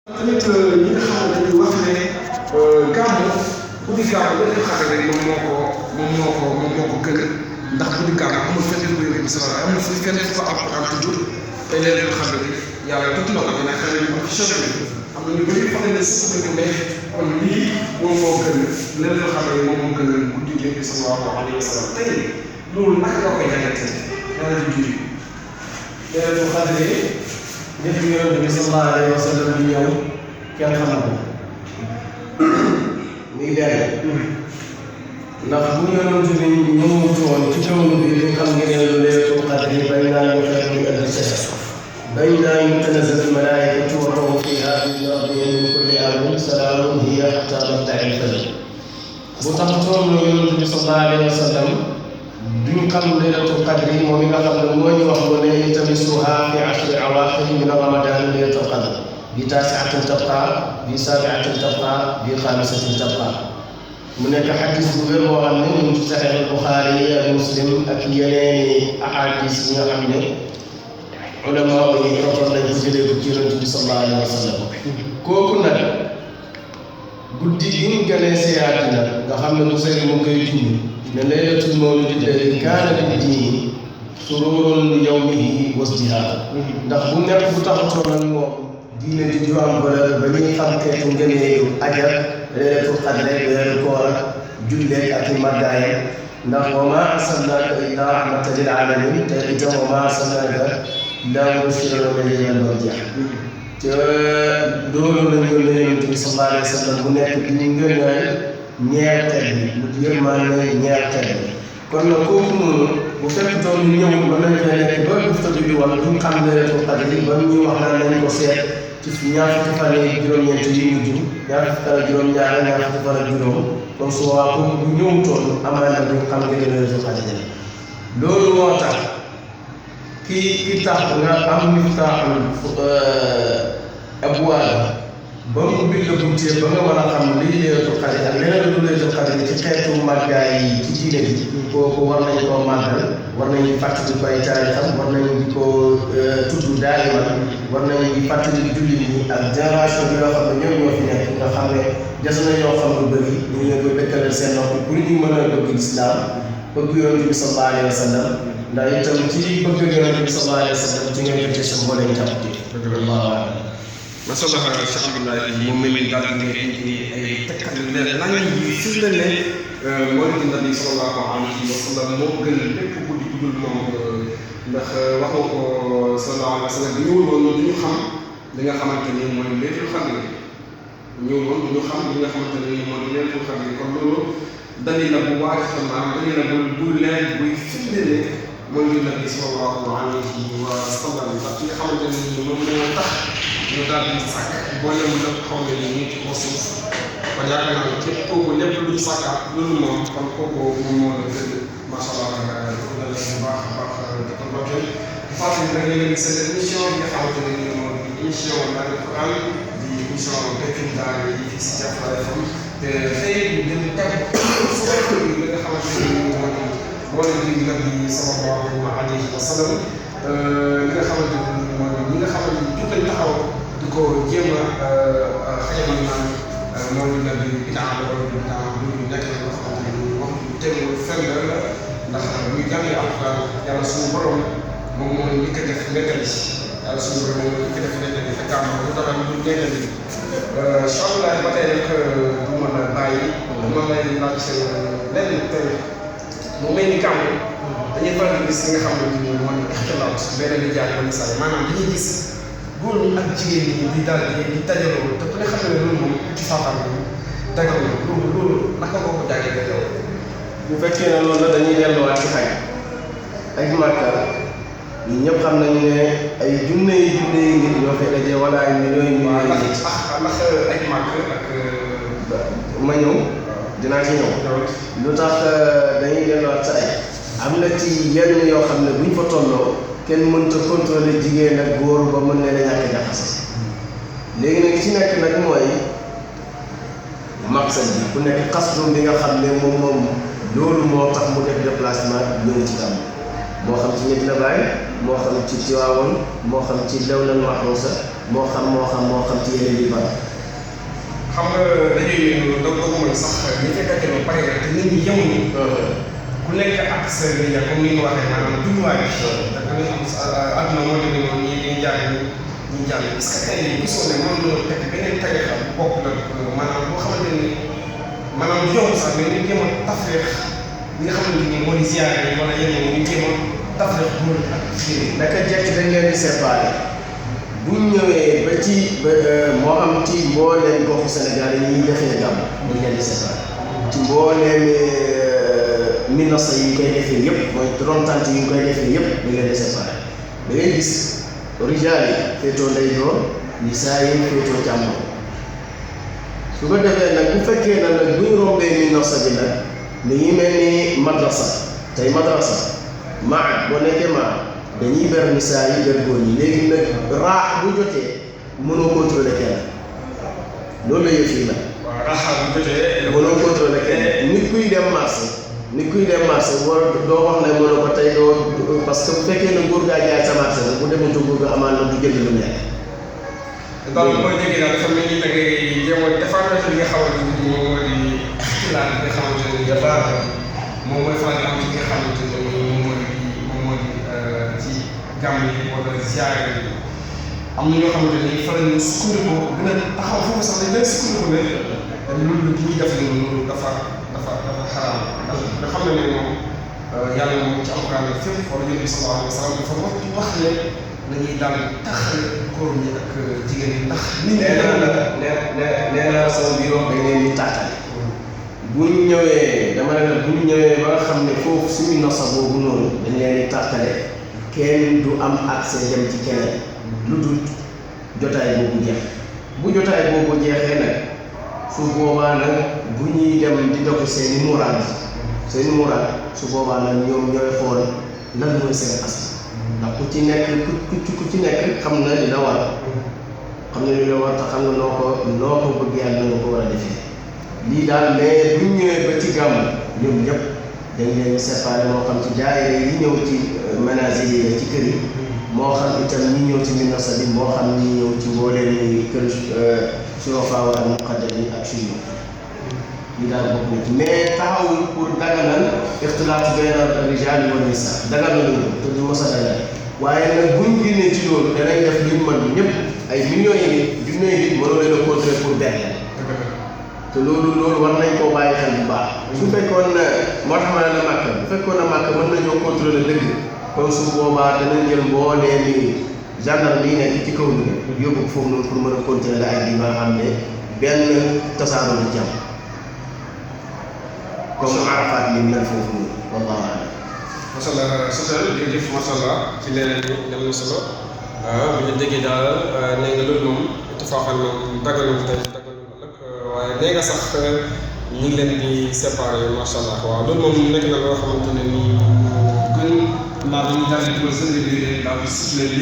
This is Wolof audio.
tamit ñi nga xam ne dañuy wax ne gàmmu guddi gàmmu dañuy xam ne rek moom moo ko gën ndax guddi gàmmu amul fenn fu yëngu si wàllu amul fenn fu ko alquran tudd te leen xam ne yàlla tudd na ko dina xam ne ñu ci chef bi am na ñu bëri fa ne si ko ne kon lii moom moo gën leen xam ne moom moo gën guddi yëngu sallallahu alayhi wa sallam tey loolu naka nga koy jàngatee yàlla di julli leen bu xadree ñëpp yonent bi sallallahu alayhi wa sallam di ñëw kenn xamal ko muy benn ndax bu yonent bi ñëwut woon ci jamono bi li xam ngeen lu laylatul qadri bayna xayrun min alfi shahr bayna tanazzalu al-malaa'ikatu wa ruuhu fiihaa bi rabbihim min kulli amrin salaamun hiya hattaa matla'il fajr bu taxutoon yonent bi sallallahu alayhi wa sallam duñ xam laylatul qadri moom mi nga xam ne moo ñu wax mu ne iltamisuuhaa fi ashri awaaxir min ramadaan laylatul qadr bi taasi'atin tabqaa bi saabi'atin tabqaa bi xaamisatin tabqaa mu nekk xadis bu wér boo xam ne ñu ngi ci Saxiix Buxaari ak Muslim ak yeneeni ahadis yi nga xam ne ulama yi rotoon nañ ko jëlee ko ci Yonent bi sallallahu alayhi wa sallam kooku nag guddi gi ñu gënee si àddina nga xam ne bu sëy mu koy junni ne laylatul mawlidi alladi kaana lid-diini suruurun li yawmihi wa izdihaar ndax bu nekk bu taxatoon ak moom diine di ju am valeur ba ñuy xam xeetu ngëneelu ajar laylatul qadr weeru koor ak jullee ak i màggaayam ndax wa maa arsalnaaka illaa rahmatan lil aalamiin te itam wa maa arsalnaaka illaa mubashiran wa nadhiiran ba jeex te loolu la ñu Yonent bi sallallahu alayhi wa sallam bu nekk di ngëneel ñeerteel bi mu di yërmande ñeerteel bi kon nag kooku noonu bu fekk doon ñu ñëwul ba nañ fee nekk ba dufta bi wala duñ xam laylatul qadr ba ñuy wax naan nañ ko seet ci ñaar fukki fan yi juróom-ñeent yi mujj ñaar fukki fan ak juróom-ñaar ñaar fukki fan ak juróom kon su waa kooku bu ñëwutoon amaana duñ xam nga laylatul qadr loolu moo tax ki tax nga am miftaaxul abwaab ba mu ubbi la buntee ba nga mën a xam lii laylatul qadr ak leneen lu laylatul qadr ci xeetu màggaay yi ci diine bi kooku war nañ koo màggal war nañu fàttali ko ay taarixam war nañu di ko tudd daaliman war nañu di fàttali jullit ñi ak génération bi yoo xam ne ñoom ñoo fi nekk nga xam ne des na ñoo xam lu bëri ñu ngi leen koy dëkkalal seen noppi pour ñu mën a bëgg lislaam bëgg Yonent bi sallallahu alayhi wa sallam ndax itam ci bëgg Yonent bi sallallahu alayhi wa sallam ci ngeen jotee sa mbooleem jàppati macha allah Cheikh Abdoulaye moom mel ni daal di indi ay tegtal leen lan yi fi la ne mawlidi nabi sallallahu alayhi wa sallam moo gën lépp guddi guddul moom ndax wax nga ko sallallahu alayhi wa sallam ñëwul woon du ñu xam li nga xamante ni mooy laylatul qadr ñëwul woon du ñu xam li nga xamante ni mooy laylatul qadr kon loolu dañuy la bu waaj xam naa dañuy la bu leen buy firndeel mawlidi nabi sallallahu alayhi wa sallam ndax ki nga xamante ni moom moo tax ñu daal di sàkk mboolem lépp xaw ma ni ñu ci kaw suuf kon yaakaar naa ne képp kooku lépp lu ñu sàkkaat loolu moom kon kooku moom moo la gën macha allah bu baax a baax di ko ndokkeel di fàttali nag léegi seen émission bi nga xamante ne nii moom émission Maalil Quran di émission Peccum Daara yi fii si Jafra FM te tey ñu teg su li nga xamante ne nii moom moo leen di nabi sallallahu alayhi wa sallam li nga xamante ne nii mooy ñi nga xamante ni jot nañ taxaw di ko jéem a xayma naan moo ñu nag bidaa la wala bidaa lu ñu nekk la nga xamante ni wax tegul fenn la ndax muy jàngee alxuraan yàlla suñu borom moom moo ñu ko def nettali yàlla suñu borom moom ñu ko def nettali fekk am na lu dara lu nettali incha allah ba tey rek du mën a bàyyi ma lay laaj lenn tey mu mel ni kàmm dañuy faral di gis li nga xamante ni mooy ixtilaat benn bi jaay wala saa yi maanaam dañuy gis góor ñi ak jigéen ñi di daal di dajaloo te ku ne xam ne loolu moom ci safar bi dagal na loolu naka nga ko jàngee yow. bu fekkee ne loolu la dañuy delluwaat ci xay ak Makka ñun ñëpp xam nañu ne ay junne yi nit ñoo fay daje wala ay millions yi ndax ak Makka ak ma ñëw dinaa ci ñëw lu tax dañuy delluwaat ci ay am na ci yenn yoo xam ne buñ fa tolloo kenn mënta contrôler jigéen ak góor ba mën leen a ñàkk jaxase léegi nag ci nekk nag mooy maqsad bi ku nekk xasdum bi nga xam ne moom loolu moo tax mu def déplacement ñëw ci kam moo xam ci Medina Baye moo xam ci Tiwaawan moo xam ci Dawlal Mahrousa moo xam ci yeneen yi bara xam nga dañuy doog mën sax ñi fekk ak yow pare te nit ñi yemuñu ku nekk ak sa liggéey comme ni nga waxee maanaam jubluwaay bi da nga am àdduna moo demee noonu ñii dañuy jàng ñu jàng est-ce que tey jii gisoo ne mën nañoo teg beneen tarixa bu bokk la maanaam boo xamante ni maanaam yomb sax mais ñu jéem a tafreex li nga xamante ni moo di ziyaare yi wala yeneen ñu jéem a tafreex góor ak jigéen naka jekk dañ leen di séparé bu ñëwee ba ci moo xam ci mbooleem goxu Sénégal yi ñuy defee gàmm dañ leen di séparé ci mbooleem minasa yi ñu koy defee yëpp mooy rontante yi ñu koy defee yëpp dañ leen di séparé da ngay gis rijaal yi féetoo ndeyjoor nisaa yi féetoo càmmoñ su ko defee nag bu fekkee na nag bu ñu rombee minasa bi nag mi ngi mel ni madrasa tey madrasa maa boo nekkee maa dañuy ber nisaa yi ber góor ñi léegi nag raax bu jotee mënoo contrôler kenn loolu la yëf yi la. waaw raax bu jotee. mënoo contrôler kenn nit kuy dem marché war doo wax ne mënoo ko tey doo parce que bu fekkee ne góor gaa jaay sa marché la bu demee góor ga amaan na du jënd lu nekk. donc boo déggee daal dafa mel ni da ngay jéem a défendre li nga xamante ni moom moo di xilaat bi nga xamante ni moom mooy faral di am ci nga xamante ni moom moo di ci gàmm yi wala ziyaare yi am na ñoo xamante ni faral di sukkandiku gën a taxaw foofu sax dañ leen sukkandiku ne loolu li ñuy def loolu dafa xaraam ndax nga xam ne moom yàlla moom ci alxuraan la fépp wala Yonent bi sallallahu alayhi wa sallam dafa wax ne dañuy daal taxal góor ñi ak jigéen ñi ndax. nit ñi nee na sama biir wax dañ leen di tàqale bu ñu ñëwee dama ne la bu ñu ñëwee ba nga xam ne foofu suñu nosa boobu noonu dañ leen di tàqale kenn du am accès dem ci keneen lu dul jotaay boobu jeex bu jotaay boobu jeexee nag su boobaa nag bu ñuy dem di dox seeni muraad su boobaa nag ñoom ñooy xool lan mooy seen as ndax ku ci nekk xam na li la war te xam nga noo ko bëgg yàlla nga ko war a defee lii daal mais bu ñu ñëwee ba ci gàmm ñoom ñëpp dañ leen séparé moo xam ci daayira yi ñëw ci ménage yi ci kër yi moo xam itam ñi ñëw ci minasa bi moo xam ñi ñëw ci mbooleem kër surafaa ak muqaddam yi ak suñu lii daal bokk na ci mais taxawul pour daganal ixtilaat bayna rijaal wa nisaa daganal loolu te du mos a dagal waaye nag buñ génnee ci loolu danañ def luñ mën ñëpp ay millions yi nit junne yi nit mënoo leen a contrôler pour benn te loolu war nañ koo bàyyi xel bu baax. su fekkoon moo tax ma ne la Màkka bu fekkoon ne Màkka mën nañoo contrôler dëgg kon su boobaa danañ jël mboolee ni gendarme yi nekk ci kaw bi yóbbu ko foofu noonu pour mën a contrôler ay bi nga xam ne benn tasaaroo di jàmm comme Arafat yi mel foofu noonu wallahu a'lam. macha allah jërëjëf macha allah ci leneen ñi dem na solo bu ñu déggee daal nee nga loolu moom ittifaaxan moom dagalul tey dagalul ëllëg waaye nee nga sax ñu ngi leen di séparé macha allah waaw loolu moom nekk na loo xamante ne nii gën maa ngi daal di dugal seen daal di